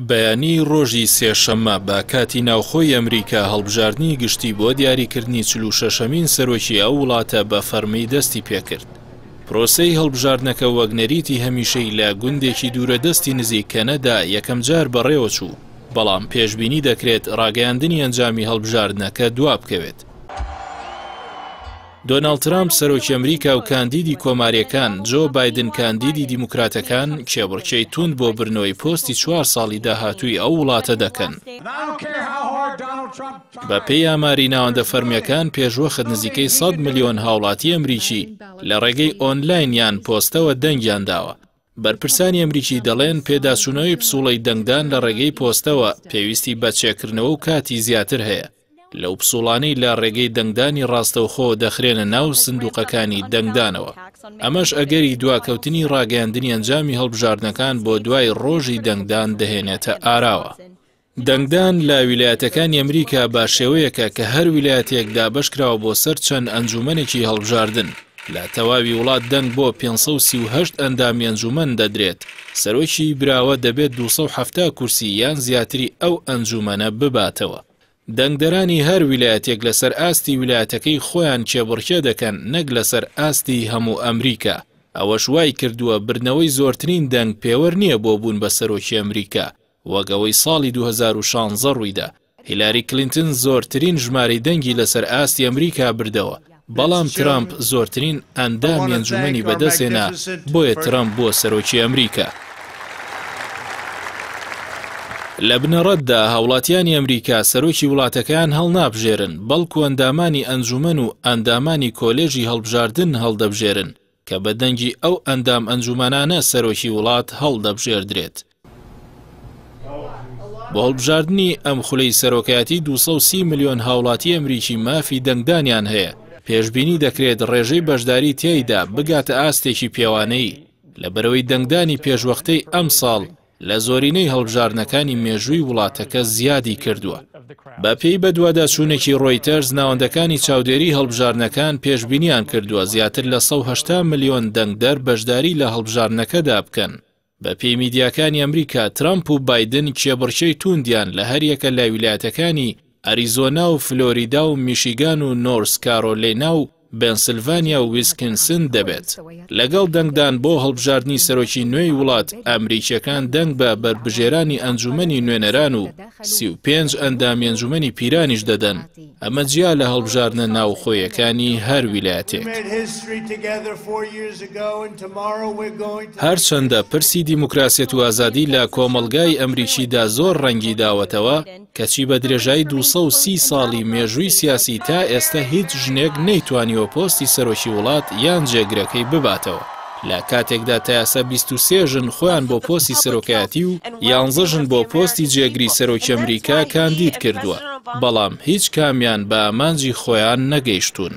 بەیانی ڕۆژی سێشەممە بە کاتی ناوخۆی ئەمریکا هەڵبژاردنی گشتی بۆ دیاریکردنی 46ەمین سەرۆکی ئەو وڵاتە بە فەرمی دەستی پێکرد. پرۆسەی هەڵبژاردنەکە وەک نەریتی هەمیشەی لە گوندێکی دوورەدەستی نزیک کەنەدا یەکەمجار بەڕێوەچوو، بەڵام پێشبینی دەکرێت ڕاگەیاندنی ئەنجامی هەڵبژاردنەکە دوابکەوێت. دۆناڵد ترامپ سەرۆکی ئەمریکا و کاندیدی کۆمارییەکان، جۆ بایدن کاندیدی دیموکراتەکان کێبڕکێی توند بۆ بردنەوەی پۆستی چوار ساڵی داهاتووی ئەو وڵاتە دەکەن. بەپێی ئاماری ناوەندە فەرمییەکان پێشوەخت نزیکەی 100 ملیۆن هاوڵاتی ئەمریکی لە ڕێگەی ئۆنلاین یان پۆستەوە دەنگیان داوە. بەرپرسانی ئەمریکی دەڵێن پێداچوونەوەی پسوڵەی دەنگدان لە ڕێگەی پۆستەوە پێویستی بە چێکردنەوە و کاتی زیاتر هەیە لەو پسوڵانەی لە ڕێگەی دەنگدانی ڕاستەوخۆ دەخرێنە ناو سندوقەکانی دەنگدانەوە. ئەمەش ئەگەری دواکەوتنی ڕاگەیاندنی ئەنجامی هەڵبژاردنەکان بۆ دوای ڕۆژی دەنگدان دەهێنێتە ئاراوە. دەنگدان لە ویلایەتەکانی ئەمریکا بە شێوەیەکە کە هەر ویلایەتێک دابەشکراوە بۆ سەر چەند ئەنجوومەنێکی هەڵبژاردن. لە تەواوی وڵات دەنگ بۆ 538 ئەندامی ئەنجوومەن دەدرێت. سەرۆکی براوە دەبێت 270 کورسی یان زیاتری ئەو ئەنجوومەنە بباتەوە. دەنگدەرانی هەر ویلایەتێک لەسەر ئاستی ویلایەتەکەی خۆیان کێبڕکێ دەکەن نەک لەسەر ئاستی هەموو ئەمریکا. ئەوەش وایکردووە بردنەوەی زۆرترین دەنگ پێوەر نییە بۆ بوون بە سەرۆکی ئەمریکا. وەک ئەوەی ساڵی 2016 ڕوویدا، هیلاری کلینتن زۆرترین ژمارەی دەنگی لەسەر ئاستی ئەمریکا بردەوە، بەڵام ترەمپ زۆرترین ئەندامی ئەنجومەنی بەدەستهێنا، بۆیە ترەمپ بووە سەرۆکی ئەمریکا. لە بنەڕەتدا هاوڵاتیانی ئەمریکا سەرۆکی وڵاتەکەیان هەڵنابژێرن، بەڵکو ئەندامانی ئەنجومەن و ئەندامانی کۆلێژی هەڵبژاردن هەڵدەبژێرن، کە بە دەنگی ئەو ئەندام ئەنجومەنانە سەرۆکی وڵات هەڵدەبژێردرێت. بۆ هەڵبژاردنی ئەم خولەی سەرۆکایەتی 230 ملیۆن هاوڵاتی ئەمریکی مافی دەنگدانیان هەیە، پێشبینی دەکرێت ڕێژەی بەشداری تیایدا بگاتە ئاستێکی پێوانەیی، لەبەرئەوەی دەنگدانی پێشوەختەی ئەمساڵ لە زۆرینەی هەڵبژاردنەکانی مێژووی وڵاتەکە زیادی کردووە. بەپێی بەدواداچوونێکی ڕۆیتەرز، ناوەندەکانی چاودێری هەڵبژاردنەکان پێشبینیان کردووە زیاتر لە 180 ملیۆن دەنگدەر بەشداری لە هەڵبژاردنەکەدا بکەن. بەپێی میدیاکانی ئەمریکا، ترەمپ و بایدن کێبڕکێی تووندیان لە هەریەکە لە ویلایەتەکانی ئەریزۆنا و فلۆریدا و میشیگان و نۆرس کارۆلینا و بێنسلڤانیا و ویسکینسن دەبێت. لەگەڵ دەنگدان بۆ هەڵبژاردنی سەرۆکی نوێی وڵات، ئەمریکییەکان دەنگ بە بەربژێرانی ئەنجوومەنی نوێنەران و 35 ئەندامی ئەنجوومەنی پیرانیش دەدەن، ئەمە جیا لە هەڵبژاردنە ناوخۆیەکانی هەر ویلایەتێک. هەرچەندە پرسی دیموکراسیەت و ئازادی لە کۆمەڵگای ئەمریکیدا زۆر ڕەنگی داوەتەوە، کەچی بە درێژایی 230 ساڵی مێژووی سیاسی تا ئێستە هیچ ژنێک نەیتوانیوە پۆستی سەرۆکی وڵات یان جێگرەکەی بباتەوە، لە کاتێکدا تا ئێستا 23 ژن خۆیان بۆ پۆستی سەرۆکایەتی و یانزە ژن بۆ پۆستی جێگری سەرۆکی ئەمریکا کاندید کردووە، بەڵام هیچ کامیان بە ئامانجی خۆیان نەگەیشتوون.